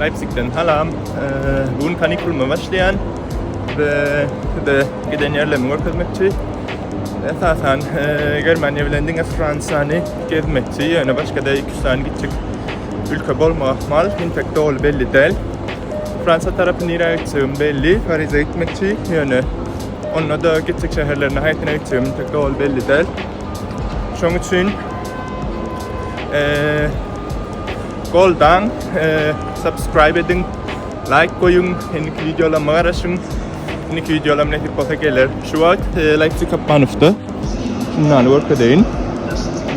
Leipzigden salam. Bu gün kanikulyma başlaýan we size giden ýerlerimi görkezmekçi. Esasan Germaniýa bilen diňe Fransany gezmekçi, ýöne başga-da 2-3 sany gitjek ülke bolmagy ahmal, entek doly belli däl. Fransa tarapy nirä gitjegim belli, Pariže gitmekçi, ýöne onda-da gitjek şäherlerine haýsyna gitjegim entek doly belli däl. Şoň üçin goldaň, subscribe ediň, like goýuň, indiki wideolaryma garaşyň. Indiki wideolarym nesip bolsa geler. Şu wagt Leipzig Hauptbahnhofda. Şundan görkezeýin.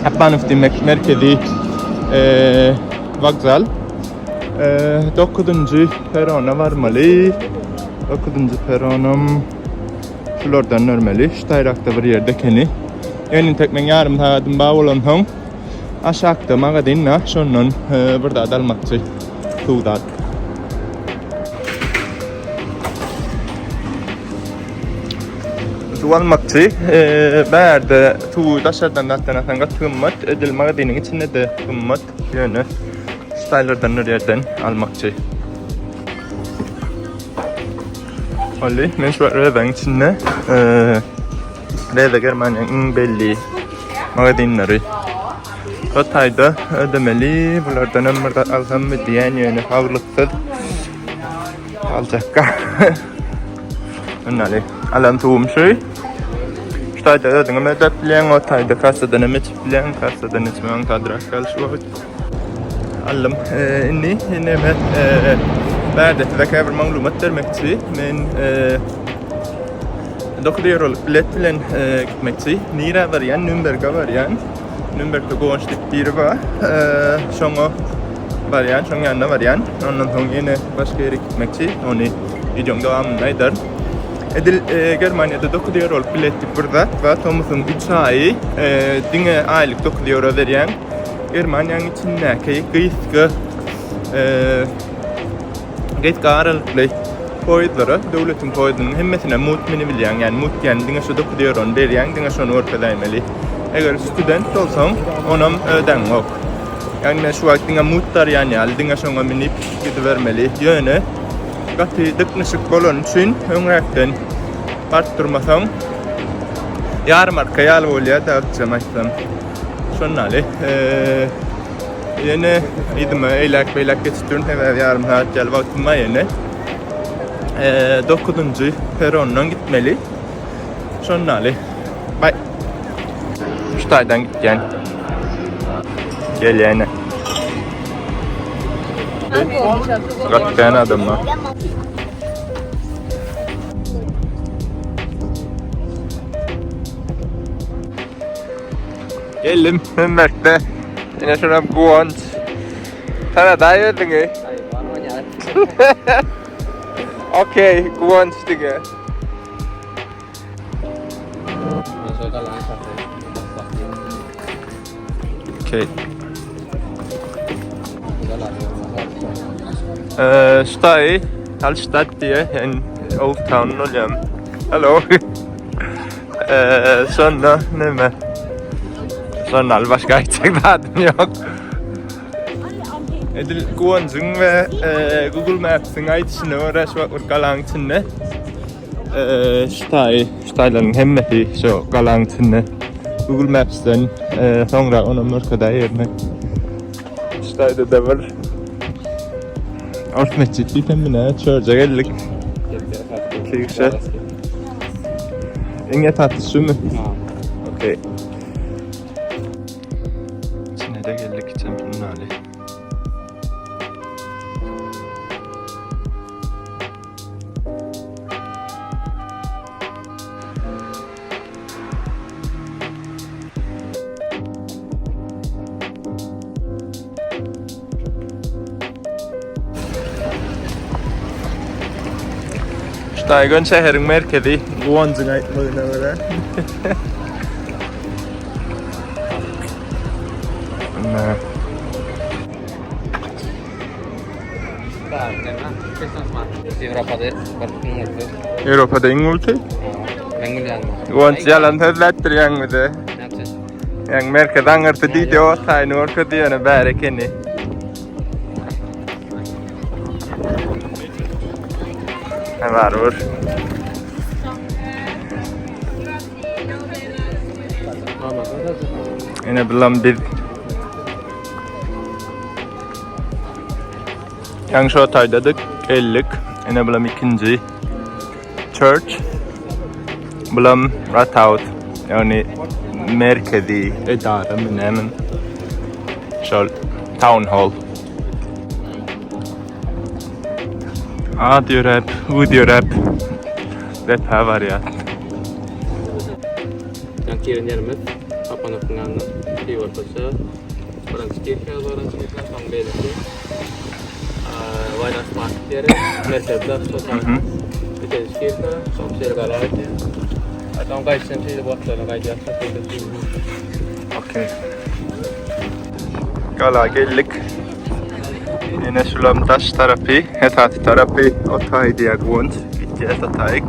Hauptbahnhof diýmek merkezi wokzal. 9-njy perona barmaly. 9-njy peronam Şulardan görmeli. Şu taýrakda bir ýerde ekeni. Ýöne entek meň ýarym sagadym bar bolansoň aşakda magazin bar. Şondan e, bir zat almakçy. Suw zat. Suw almakçy. E, bärde suwy daşardan zatdan alsaň gaty gymmat. Edil magaziniň içinde-de gymmat. Ýöne şu taýlardan bir ýerden almakçy. Boldy. Men şu Reweň içinde Rewe Germaniýanyň iň belli magazinleri. O taýda ödemeli. Bulardan hem bir zat alsammy diýen ýöne saglyksyz aljakka. Ynnaly. Alan suwum şu. Şu taýda özüňem ödäp bilýäň, o taýda kassadan hem içip bilýäň, kassadan içmegiň kadrak gal şu wagt. Aldym. Indi neme bärde size käbir maglumat bermekçi. Men 9 ýewrolyk bilet bilen gitmekçi. Nirä barýan? Nürnberge barýan. Nürnbergde Guwanç diýip biri bar. Şoňa barýan, şoň ýanyna barýan. Ondan soň ýene başga ýere gitmekçi. Ony wideoň dowamynda aýdaryn. Edil Germaniýada 9 ýewrolyk bilet diýip bir zat bar. Tomusyň 3 aýy diňe aýlyk 9 ýewro berýän. Germaniýanyň içindäki gysga gysga aralykly poýezdlere, döwletiň poýezdynyň hemmesine mut minibilýäň. Ýagny mut diýen diňe şu 9 ýewrony berýäň, diňe şony görkezäýmeli. Eger student bolsaň, onam ödäňok. Ýagny men şu wagt diňe mut barýan ýaly, diňe şoňa minip gidibermeli. Ýöne gaty dyknyşyk bolany üçin öňräkden baryp durmasaň, ýarmarka ýaly bolýar-da, ykjam aýtsam. Şondaly. Ýene yzyma eýläk-beýläk geçip durun, sebäbi ýarym sagat ýaly wagtym bar ýene. 9-njy perondan gitmeli. Şondaly. Bay. Şu taýdan gitýän. Gelýän. Gaty kän adam bar. Geldim Nürnbergde. Ine şuram Guwanç. Tanadaý özüňi. Okey, Guwanç diňe. Okey. Ee, Ştaý, Hallstatt diýe, yani Old Town bolýam. Hello. Eee, şonda neme? Şonda al başga aýtjak zadym ýok. Edil Guwanjyň we e, Google Maps'in aýdyşyna görä şu wagt bir galaň içinde. E, şu taý, şu taýlaryň hemmesi şu galaň içinde. Google Maps'den e, soňra onam görkezä ýerine. Şu taýda da bir Ors metjit diýsem bine çörje geldik. Kirişe. Iň esasy şumy? Okey. İçine de geldik içem şundaly. Ştaýgon şäheriň merkezi Guwanjyň aýtmagyna görä. Ýewropada iň ulusy. Men bilýän. Guwanç ýalan sözläpdirýäň bize. Ýaň merkez aňyrsy diýdi o taýyny görkezdi ýöne bäri ekeni. Barybir. Ine bulam biz. Ýaňy şo taýdadyk, geldik. Ine bulam ikinji church. Bulam Rathaus, ýagny merkezi edara mı näme? Şol town hall. At ýöräp, uz ýöräp depä barýar. Ýaňky giren ýerimiz Papanowyň ýanynda Piwortaça. Birinji kirkä birinji kirkä, soň beýleki. Waýnasmark ýeri, merkezde şo taýda. Ikinji kirkä, soň şeýle gala gaýdýar. Soň gaýdyşdan şeýle wagtlaryna gaýdýar. Okey. Gala geldik. Ine şulam daş tarapy, esasy tarapy otaý diýýär Guwanç. Gitýäs otaýyk.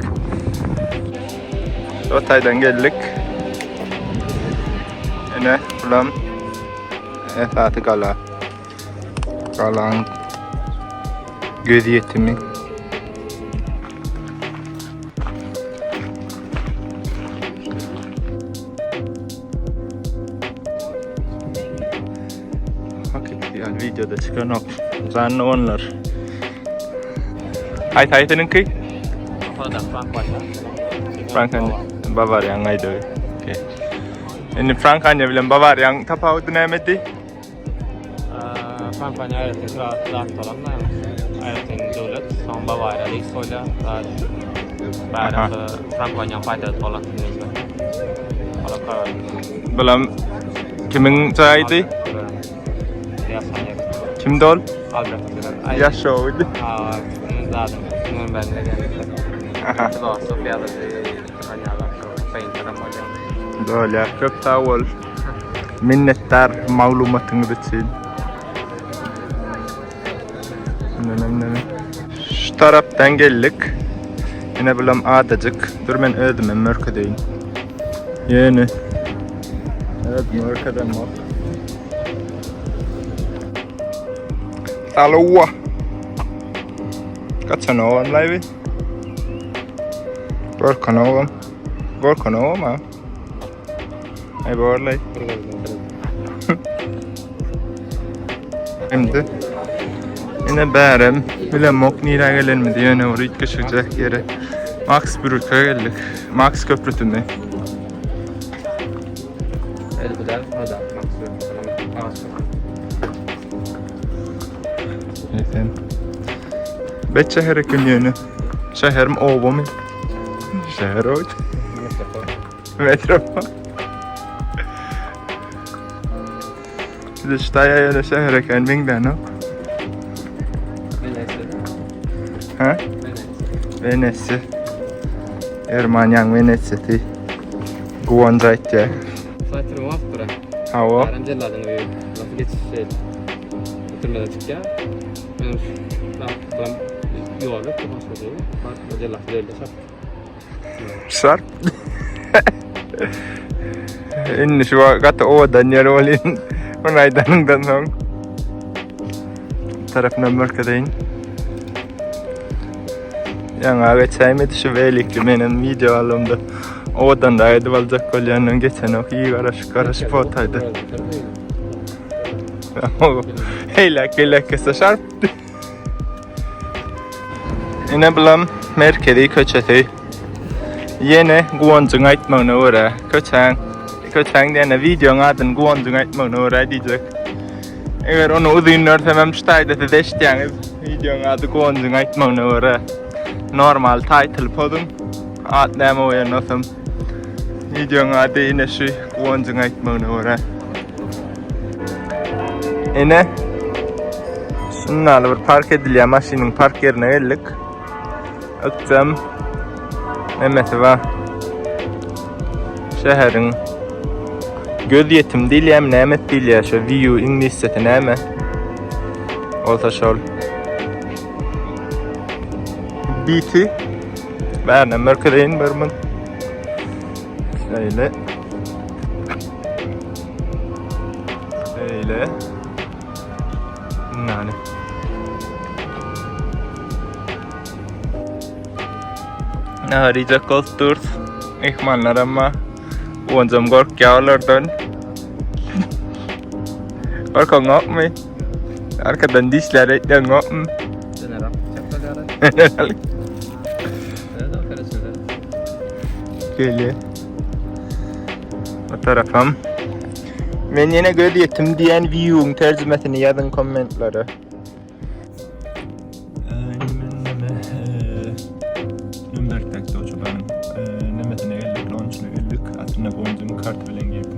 Otaýdan geldik. Ine bulam esasy gala. Galaň gözýetimi. Hakyky ýaly videoda çykanok. Zanny onlar. Haýsy haýsy seniňki? Frankaniýa. Bawariýaň aýdygy. Okey. Indi Frankaniýa bilen Bawariýaň tapawudy nämedi? Frankaniýa aýratyn zat bolan, aýratyn döwlet. Soň Bawariýa reýs bolýar. Bärde Frankoniýanyň paýtagty bolan. Bulam kimiň jaýydy? Kimdi ol? Albert. Ýaşowydy. Aha. Bolýar. Köp sag bol. Minnetdar maglumatyňyz üçin. Şu tarapdan geldik. Ine bulam adajyk. Dur men özümem görkezeýin. Ýöne özüm görkezemok. Saluwa. Kaçanogam laýby. Gorkanogam. Gorkanogam ha. Ay borlay. Şimdi Ine bärem bilemok nirä gelenimizi ýöne bir üýtgeşikjek ýere Max Brücke geldik. Max köprüsini. Neyse. Bet şäher eken ýöne. Şähermi obamy? Şäher o. Metropol. Size ştaýa ýöne şäher eken meňzänok. Ha? Wenesiýa. Germaniýanyň Wenesiýasy. Guwanç aýtýar. Saýtyrma basyp duran. Hawa. Aram jelladyň öýi. Nasıl geçiş şey. Türmeden çykýar. Benim şu ýol yok başga değil. Bak jellat geldi şap. Şarp. Indi şu gaty owadan ýer bolýan. Bunu aýdanyňdan soň tarapyndan görkezeýin. Ýaňa geçäýmedi şu welikli menem wideo alymda. Owadan da edip aljak bolýandan geçenok. Iyi garaşyp garaşyp otaýdy. Heýlek beýlek kese şarp. Ine bulam merkezi köçesi. Ýene Guwanjyň aýtmagyna görä, köçäň, köçäň diýende wideoň adyny Guwanjyň aýtmagyna görä diýjek. Eger ony uzyn görsemem şu taýda siz eşitýäňiz. Wideoň ady Guwanjyň aýtmagyna görä. Normal title pozuň. At näme goýan bolsam. Wideoň ady ine şu Guwanjyň aýtmagyna görä. Ine şundaly bir park edilýän maşynyň park ýerine geldik. Ökjam nemesi bar. Şäheriň göz ýetim diýilýärmi, näme diýilýär şo view iňlisçesi näme? Bolsa şol. BT Bärine merkezeýin bir mun. Şeýle. Şeýle. Nane. Nahar iýjek bolup durus. Myhmanlar amma Guwanjam gorkýar olardan. Gorkaňokmy? Arkadan dişler etýäňokmy? General çakla Şeýle. O tarafam. Men ýene göz ýetim diýen view-iň terjimesini ýazyň kommentlere. Indi men neme Nürnbergdäki uçuranyň nemesine geldik, launçyna geldik. Aslynda Guwanjyň karty bilen girip.